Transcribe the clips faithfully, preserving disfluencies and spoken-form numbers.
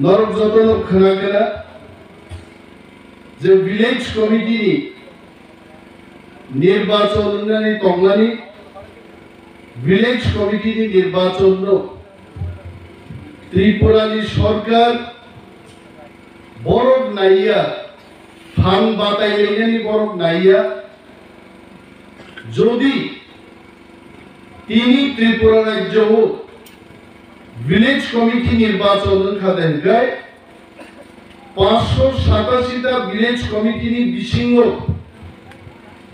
Norok jotono khna khna je village committee ni nirbachon wngnani tongnani, village committee ni nirbachon no Tripura ni sorkar borok naiya, phan batai lainani borok naiya. Jodi tini Tripura rajyo o village committee nirbachon wngkha de hwnkhe, paanshsho satashi ta village committee ni bisingo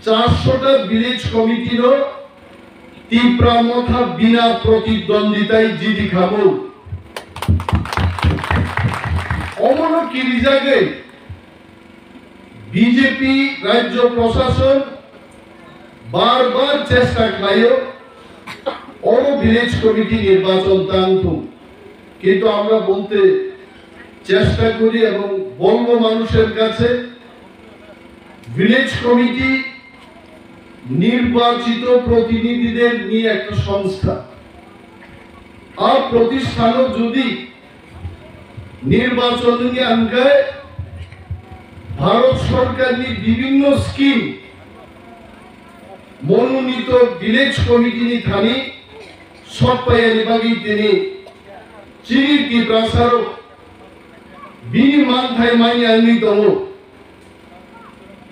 charsho ta village committee no Tipra Motha bina protidwanditai jidi khamu. Omono kirijagwi B J P rajyo prosason bar bar chesta khlaio, oro village committee nirbachon tang thung, kintu amra bolte chesta kori ebong bolbo manusher kache village committee nirbachito protinidhider niye ekta songstha. A protisthanw jodi nirbachon wngya hwnkhe Bharat sorkarni bibhinno scheme mononito village committee ni thani sokpayani bagwi tini chini Tiprasarok bini manthai manya wngwi tongo.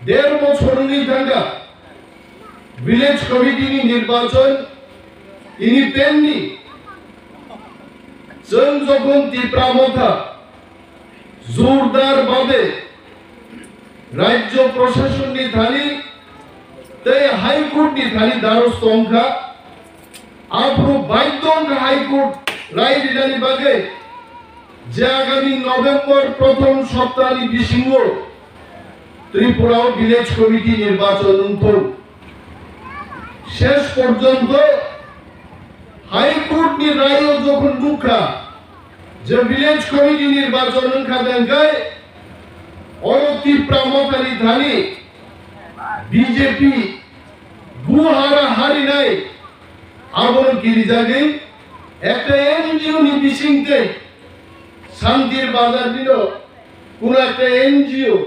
Der bochor wngwi thangkha village committee ni nirbachon tini penni. Chwng jokhon Tipra Motha jordar babe rajyo prosason ni thani tei High Court ni thani darosto wngkha, aphuru baidhyo wngkha High Court rai rinani bagwi je agami November prothom soptani bisingo Tripura o village committee nirbachon wngthung. Shesh porjonto High Court ni rayo jokhon nukha je village committee nirbachon wngkha de hwnkhe oro Tipra Mothani thani B J P guhara harinai abono kirijagwi ekta N G O ni bisingtwi Santir Bazar nino kuno ekta N G O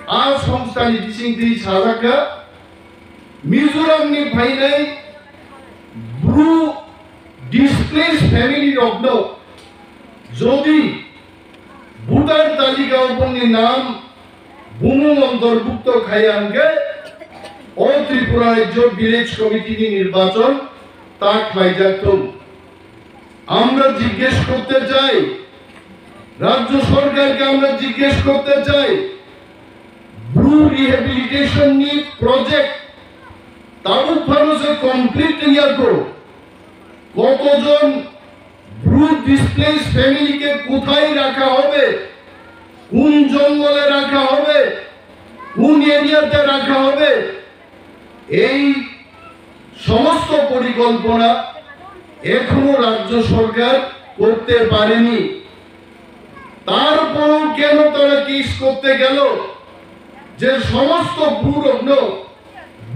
a songstha ni bisingtwi sajakha Mizoram ni phainai Bru displaced family rokno jodi voter talika o bongni nam bumung ontorbukto khaiya hwnkhe o Tripura rajyo village committee ni nirbachon ta khlaijak thung. আমরা জিজ্ঞেস করতে চাই, রাজ্য সরকারকে আমরা জিজ্ঞেস করতে চাই, ব্রু রিহ্যাবিলিটেশন নি project tabuk phano se complete wngya kho, কতজন ব্রু ডিসপ্লেসড ফ্যামিলিকে কোথায় রাখা হবে, কোন জঙ্গলে রাখা হবে, কোন এরিয়াতে রাখা হবে, এই সমস্ত পরিকল্পনা এখনো রাজ্য সরকার করতে পারেনি। তারপরেও কেন তারা কেস করতে গেল যে সমস্ত ব্রু rokno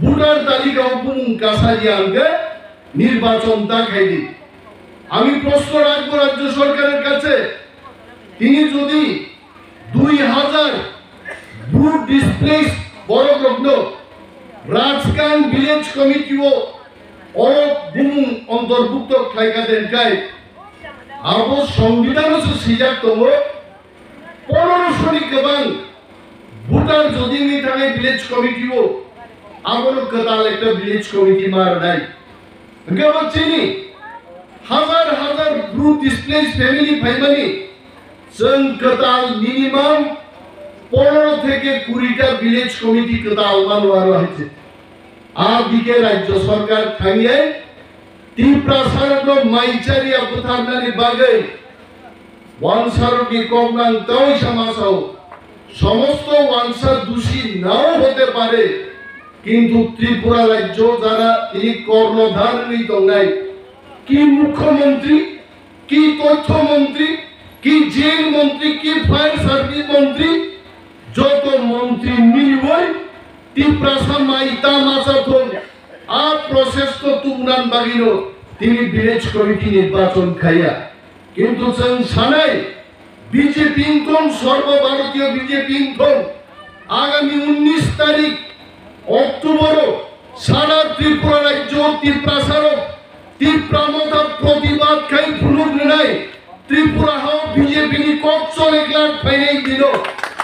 ভোটার তালিকাও bumung kasari hwnkhe নির্বাচন তা খাইনি। আমি প্রশ্ন রাখবো রাজ্য সরকারের কাছে, তিনি যদি দুই হাজার Bru displaced borok rokno Rajkang village committee o oro bumung ontorbukto khlaikha de hwnkhe abo songbidhano se swijak tongo, poneroshoni kwbang voter jodi wngwi thangwi village committee o abono kwtal ekta village committee ma rwnai. Hwnkhe abo chini hazar hazar bru displaced family phaimani chwng kwtal minimum ponero theke kuri ta village committee kwtal mano aro hai se. A dike rajyo sorkar thangwi Tiprasarokno maichari bwtharnani bagwi wansarokni kok nang tawi sama sao, somosto wansa dushi nao hote pare, kintu Tripura rajyo jara tini kornodhar wngwi tongnai, ki mukhyamantri, ki tothyo mantri, ki jail mantri, ki fire service mantri, joto mantri miliwi Tiprasa mai ta macha thung, a process no tubunani bagwino tini village committee nirbachon khaiya. Kintu chwng sanai, B J P wngthong, Sarbo Bharatiyo B J P wngthong, agami unnish tarik October-o sara Tripura rajyo Tiprasarok Tipra Motha protibad khai phunuk rwnai, Tripura hao B J P ni kok chole glak phainai dino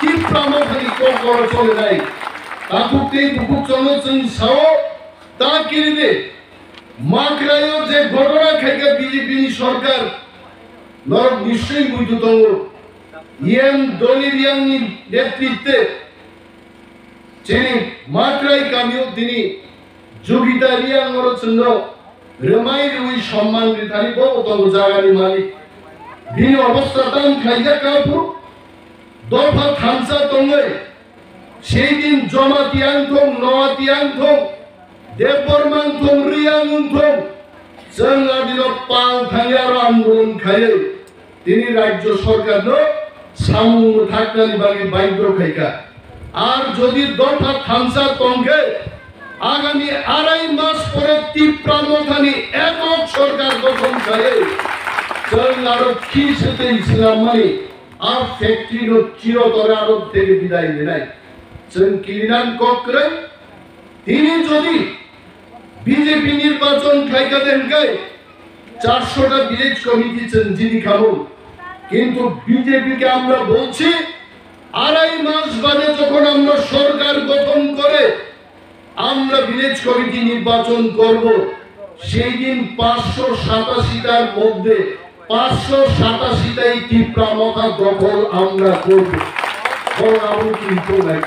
Tipra Motha ni kok oro cholenai. Takhuk tei bukhuk chwngno chwng sao, ta kiride Makraio je ghotona khaikha B J P ni sorkar, norok nischoi buidu tongo. E M Doli Riang ni netritwe chini Makrai kamio tini Jugita Riang oro chwngno rwmai rwui somman rithani bo tongo jagani malik. Bini obostha tang khaijak kha phuru dopha thansa tongwi, sei din Jamatia wngthong, Noatia wngthong, Debbarma wngthong, Riang wngthong, chwng adino pal thangya aro andolon khaiwi tini rajyo sorkarno samung mwthaknani bagwi baidhyo khaikha. Ar jodi dopha thansa tongkhe, agami arai mas pore Tipra Mothani ekok sorkar gothon khaiwi chwng aro khi se tei swlammani a factory no chirotore aro theke bidai rinai. Chwng kirinan kok kwrwi, tini jodi B J P nirbachon khlaikha de hwnkhe, চারশোটা village committee chwng jini khamung. কিন্তু B J P কে আমরা বলছি, আড়াই মাস বাদে যখন আমরা সরকার গঠন করে আমরা ভিলেজ কমিটি নির্বাচন করব, সেই দিন পাঁচশো সাতাশিটার মধ্যে পাঁচশো সাতাশিটাই তিপ্রা মথা দখল আমরা করব। বড় আবু কিন্তু নাই।